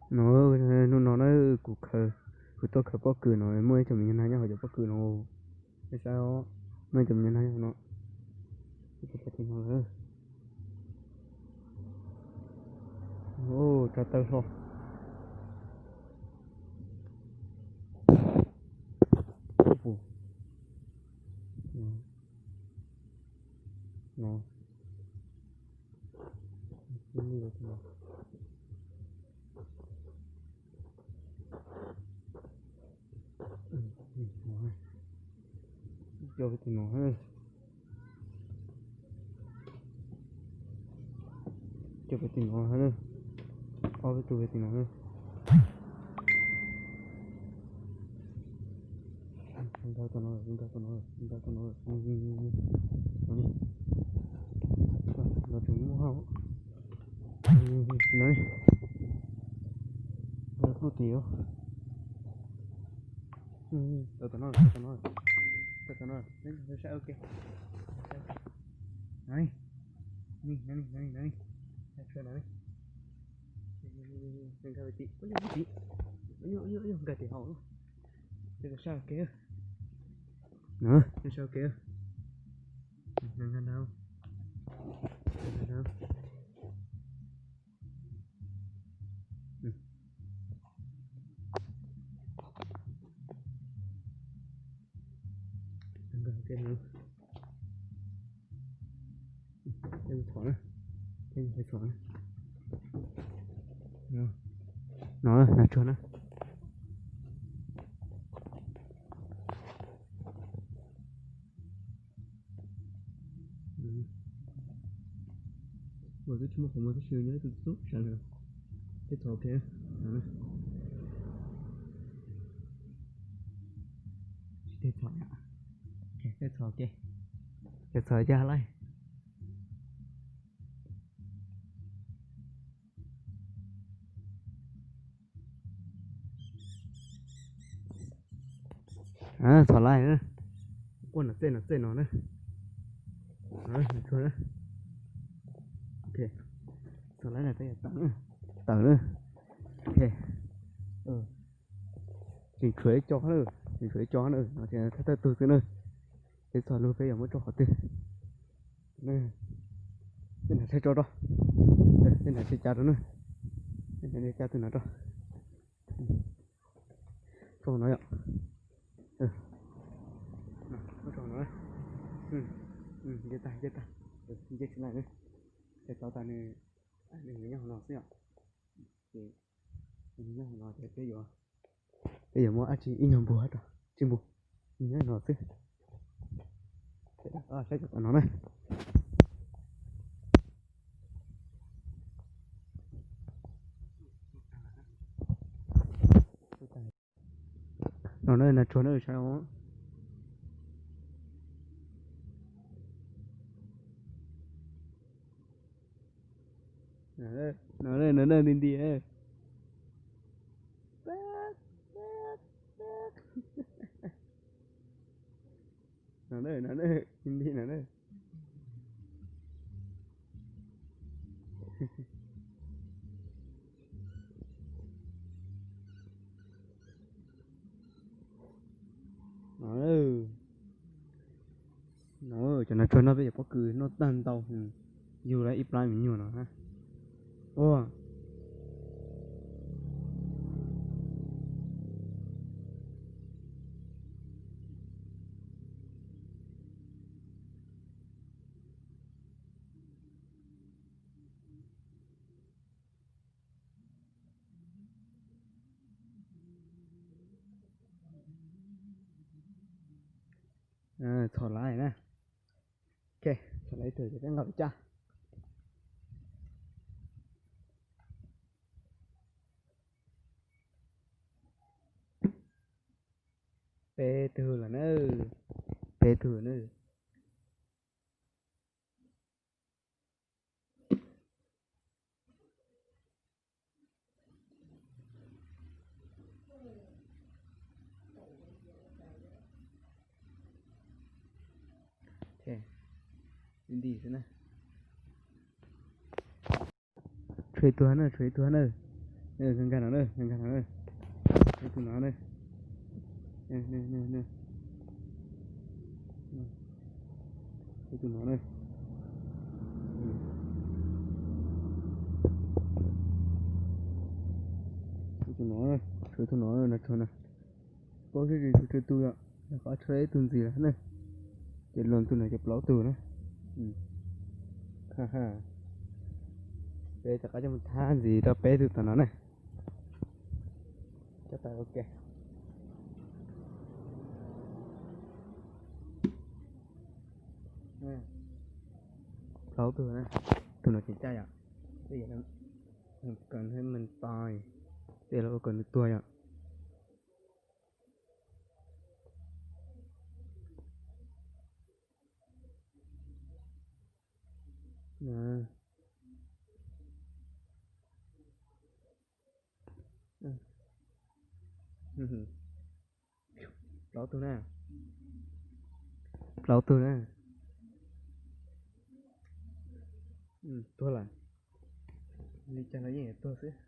No, hnub no na, kuv khaws, kuv tuaj khaws pob kws no, muaj ib co me nyuam nag nyob hauv cov pob kws no. Nej saib os, muaj ib co me nyuam nag nyob hauv no. Ib co pais tim no lawm. Tsa taw hlo. No. Coj peb tim no, coj peb tim no, ob peb tug peb tim no. Nkag tom no, nkag tom no, nkag tom no. No tseem muaj hauv no. Nkag kuj tim. Tau tom no, tau tom no, tau tom no, saib ua ke. No ni, ni, no ni, no ni, no ni. Nkag tim, nkag tim hauv. Saib ua ke. Saib ua ke. Nkag ntau, nkag ntau. Txhom na, txhom na. No, nag tsuag na. Ua twb tsis muaj qhov muag, twb tsis nyob ib tug txub sawv lawm. Tej txhom ua ke, tsis tej txhom, tej txhom ua ke, tej txhom caj laij. Txhom laij na, quaj no txej no txej no na. Txhom laij na, tawm na. Tseem tshuav ib co na, tseem tshuav ib co na, no ces thawj thawj tug xwb na. Peb txog lug peb yuav muab tso qhov twg. Tej nrad tshaib tso rau, tej nrad tshaib cav rau na, tej nrad tshaib cav tus no rau. Tso no yom. Muab tso no. Nce tag, nce tag, nce tsis lawm na. Ces tau tas nws, nws nyob hauv no xwb yom. Ces nws nyob hauv no ces peb yuav, peb yuav muab dab tsi ib nyuag npug rau, tsis npug, nws nyob no xwb. Saib cov tom no na. No na, nag tsuag na, saib os. No na, no na, nti nti. No na, no na, nti nti no na. No, cov nag tsuag no peb cov pob kws noj tag ntau, yug lawm ib plab me nyuam no. Ua Txhom laij na. Ok, txhom laij ib tug ces peb nqa pem caj. Peb tug lawm na, peb tug na. Tshuav ib tug na, tshuav ib tug na. Nkag no na, nkag no na. Tus no na. Tus no na. Tus no, tus no no, paub xwb, tsw tu yom. Qhov tshuav ib tug ntxiv lawm na. Ces luag tus no ces plaub tug na. Peb rov qab coj mus thab ntxiv rau peb tug tom no na. Coj tau ua ke. Plaub tug na. Tus no tseem caj yom. Tej zaum kawm nws tos, tej zaum los ua kom nws tuag yom. Plaub tug na. Plaub tug na. Tuag lawm. Li cas los yeej yuav tuag xwb.